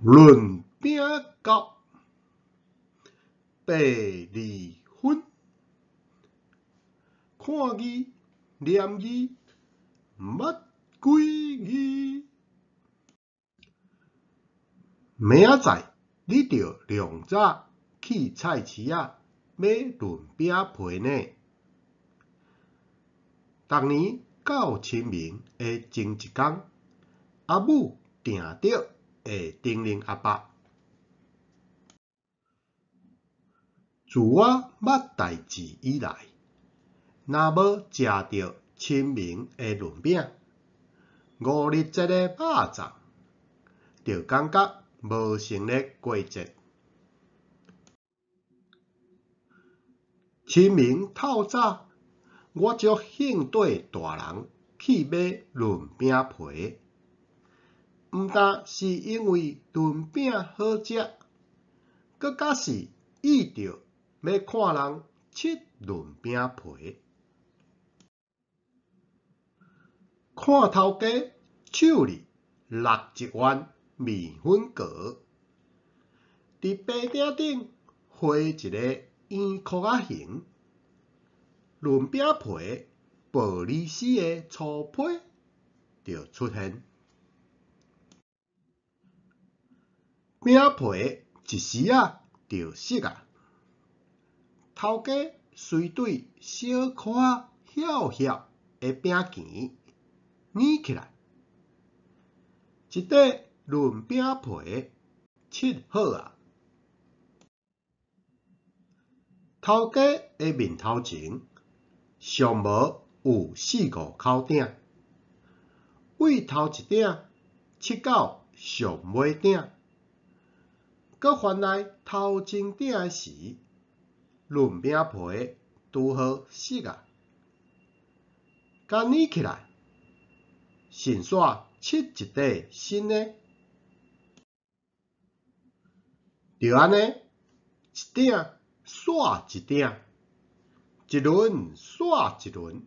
潤餅到8-2分，看字念字毋捌幾字。明仔載你著量早去菜市仔買潤餅皮呢。逐年到清明的前一工，阿母定著會叮嚀阿爸。自我捌代誌以來，若無食著清明的潤餅，五日節的肉粽，就感覺無成咧過節。清明透早，我足興綴大人去買潤餅皮，毋但是因為潤餅好食，閣較是意著欲看人切潤餅皮。看頭家手裡搦一碗麵粉糕，佇白鼎頂畫一个圓箍仔形，潤餅皮薄利絲的粗批就出現。餅皮一時仔就熟矣，頭家隨對小可仔曉曉的餅鉗捏起來，一塊潤餅皮切好矣。頭家的面頭前上無有四五口鼎，對頭一鼎切到上尾鼎，閣翻來頭前鼎的時，潤餅皮拄好熟矣，共捏起來，順紲切一塊新的，就按呢，一鼎煞一鼎，一輪煞一輪，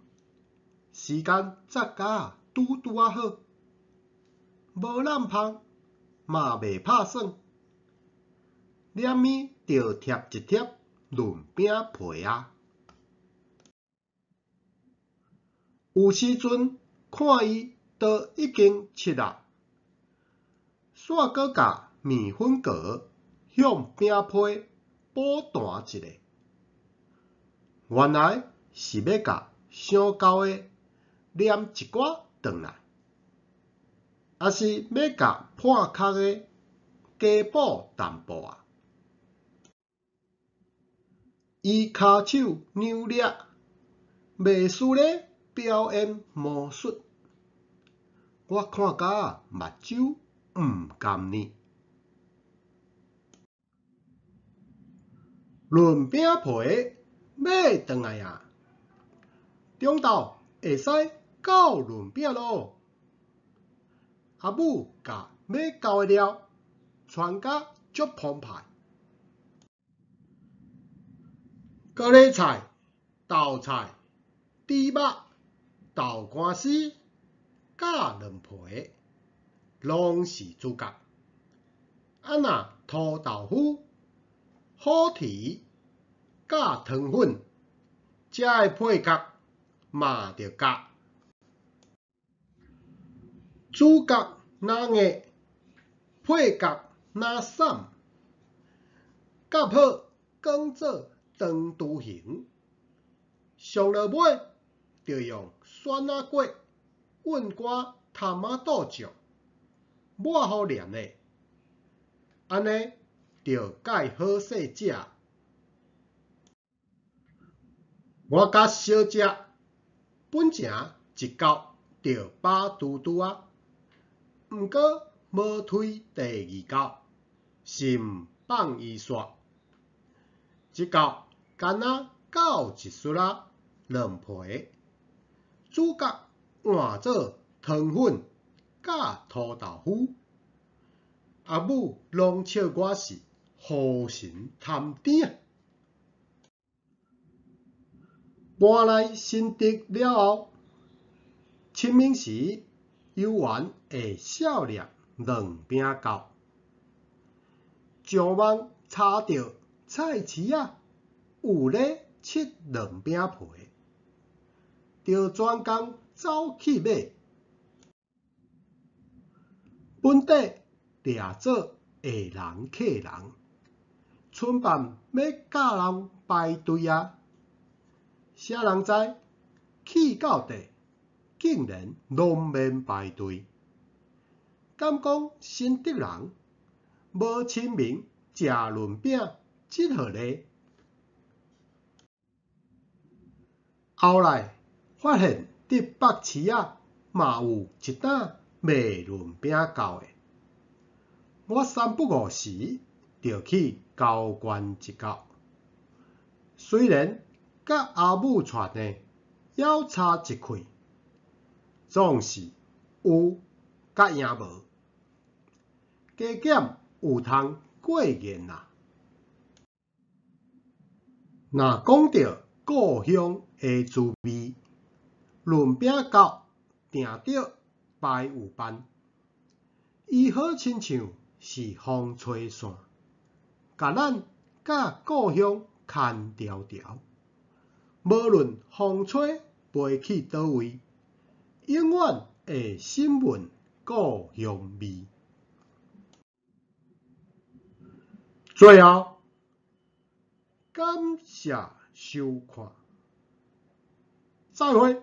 時間節甲拄拄仔好，無湳芳嘛袂拍算，連物就貼一貼潤餅皮仔。有時陣看伊都已經切矣，煞閣共麵粉糕向餅皮補彈一下，原來是欲共傷厚的黏一寡轉來，抑是欲共破殼的加補淡薄仔。伊跤手扭掠，袂輸咧表演魔術，我看甲目睭毋甘呢。潤餅皮買轉來矣，中晝會使攪潤餅囉。阿母共欲攪的料傳甲足澎湃。高麗菜、豆菜、豬肉、豆干絲、佮卵皮，攏是主角。啊若塗豆腐、虎蹄佮腸粉，這个配角嘛著加。主角若硬，配角若散，夾好捲做長雛形，上落尾就用蒜仔果尹寡蚶仔肚醬，抹予黏咧，按呢就蓋好勢食。我佮小食，本前一口就飽嘟嘟仔，毋過無推第二口，心放伊煞。這口干焦攪一撮仔卵皮，主角換做腸粉佮塗豆腐。阿母攏笑我是雨神貪甜。搬來新竹了後，清明時猶原會數念潤餅鉸。上網查著菜市仔有咧切卵餅皮，著專工走去買。本底掠做下人客人，春飯欲教人排隊矣！啥人知去到底竟然攏免排隊。敢講新竹人無清明食潤餅這號例？後來發現佇北市仔嘛有一擔賣潤餅鉤的，我三不五時就去交關一角。雖然佮阿母傳的猶差一氣，總是有較贏無，加減有通過癮啦。若講著故鄉的滋味，潤餅鉤定著排有範。伊好親像是風吹線，共咱佮故鄉牽牢牢。無論風吹飛去佗位，永遠會心聞故鄉味。最後，感謝收看，再會。